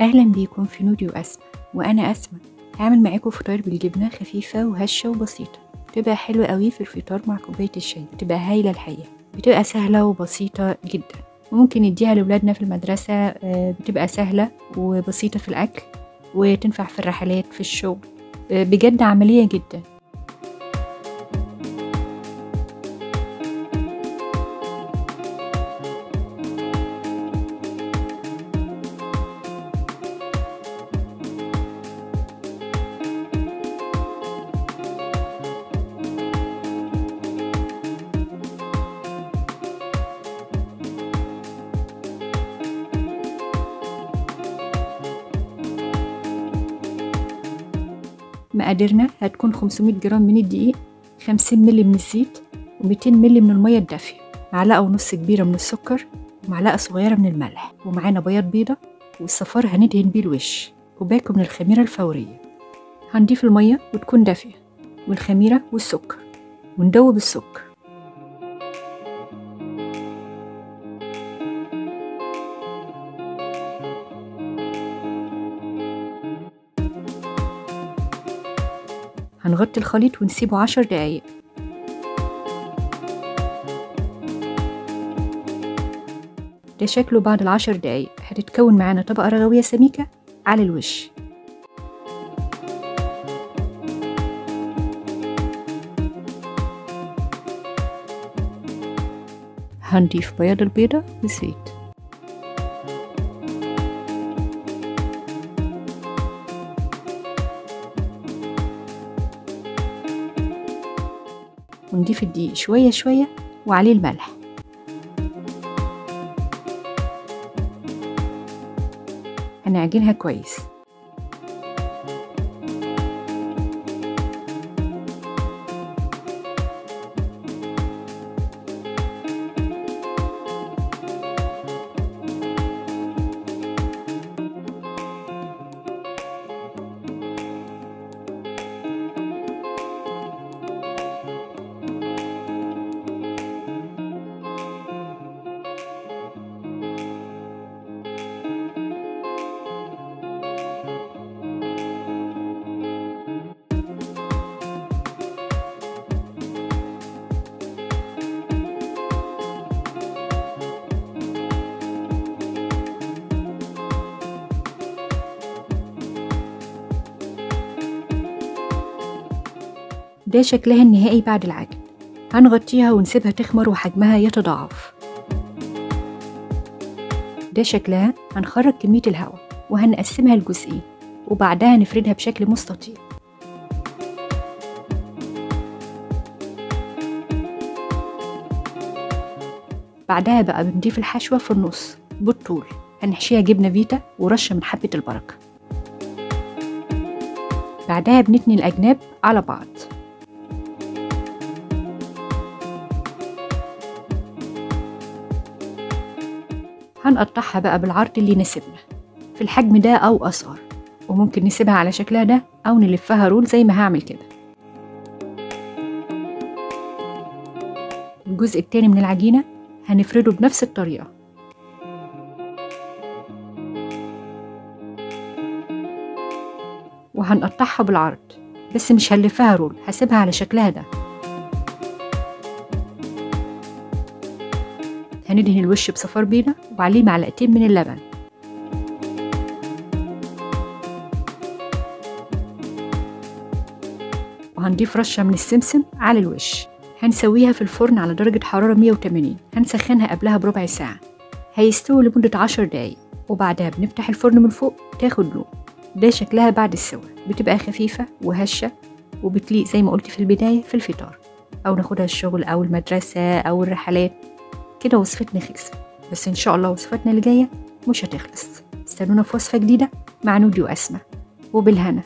أهلا بيكم في نودي وأسماء، وأنا أسماء. هعمل معاكم فطاير بالجبنة خفيفة وهشة وبسيطة، بتبقى حلوة قوي في الفطار مع كوباية الشاي، بتبقى هايلة الحقيقة، بتبقى سهلة وبسيطة جدا، وممكن نديها لأولادنا في المدرسة. بتبقى سهلة وبسيطة في الأكل، وتنفع في الرحلات في الشغل، بجد عملية جدا. مقاديرنا هتكون 500 جرام من الدقيق، 50 ملي من الزيت، و200 ملي من المية الدافية، معلقة ونص كبيرة من السكر، ومعلقة صغيرة من الملح، ومعانا بياض بيضة، والصفار هندهن بيه الوش، وباكو من الخميرة الفورية. هنضيف المية وتكون دافية، والخميرة والسكر، وندوب السكر. هنغطي الخليط ونسيبه 10 دقايق. ده شكله بعد 10 دقايق. هتتكون معانا طبقة رغوية سميكة على الوش. هنضيف بياض البيضة والزيت. ونضيف الدقيق شوية شوية وعليه الملح. هنعجنها كويس. ده شكلها النهائي بعد العجن. هنغطيها ونسيبها تخمر وحجمها يتضاعف. ده شكلها. هنخرج كمية الهواء وهنقسمها لجزئين، وبعدها نفردها بشكل مستطيل. بعدها بقى بنضيف الحشوة في النص بالطول. هنحشيها جبنة فيتا ورشة من حبة البركة. بعدها بنتني الأجناب على بعض. هنقطعها بقى بالعرض اللي يناسبنا في الحجم ده أو أصغر، وممكن نسيبها على شكلها ده أو نلفها رول زي ما هعمل كده. الجزء التاني من العجينة هنفرده بنفس الطريقة. وهنقطعها بالعرض، بس مش هنلفها رول، هسيبها على شكلها ده. هندهن الوش بصفار بيضة وعليه معلقتين من اللبن. وهنضيف رشة من السمسم على الوش. هنسويها في الفرن على درجة حرارة 180، هنسخنها قبلها بربع ساعة. هيستوي لمدة 10 دقايق، وبعدها بنفتح الفرن من فوق تاخد لون. ده شكلها بعد السوا، بتبقى خفيفة وهشة، وبتليق زي ما قلت في البداية في الفطار، أو ناخدها الشغل أو المدرسة أو الرحلات. كده وصفتنا خلصت، بس إن شاء الله وصفتنا اللي جاية مش هتخلص. استنونا في وصفة جديدة مع نودي وأسماء، وبالهنا.